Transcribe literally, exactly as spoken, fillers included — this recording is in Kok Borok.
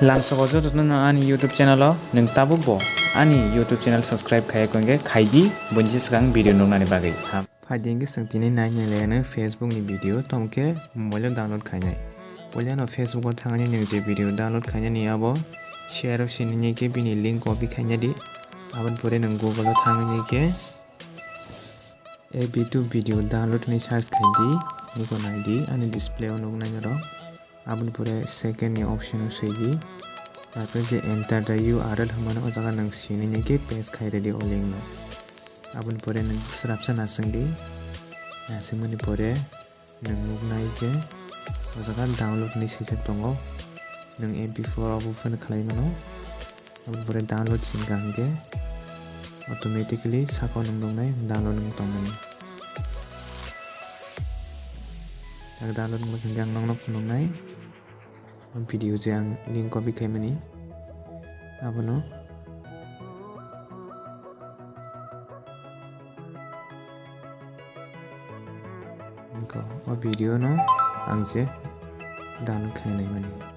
Lamsoko jotono no ani YouTube channel o nwng tabukbo ani YouTube channel subscribe khaiya kongkhe khaidi, buini swkang video nuknani bagwi. Ham. Phaidi hwnkhe chwng tini nainai laiyano Facebook ni video, tongkhe mobile o download khainai. Puilano Facebook o thangni nwng je video download khainani abo share o sinini khe bini link copy khainadi. Aboni pore nwng Google o thangni khe A B two video download hinwi search khaidi, niko naidi ani display o nuknai norok. Aboni pore second ni option o swidi. Tarpore je enter the U R L hwnmano o jaga nwng sinini khe paste khai rwdi o link no. Aboni pore nwng swrapsa naswngdi. Naswngmani pore nwng nuknai je o jaga download hinwi swijak tongo. Nwng M P four obo phano khlai mano. Aboni pore download singkha hwnkhe automatically saka o nwng nuknai download wng tongmani. Ang download wngma hwnkhe ang nokno phunuknai. O video je ang link copy khaimani abono. Wngkha o video no ang je download khainai mani.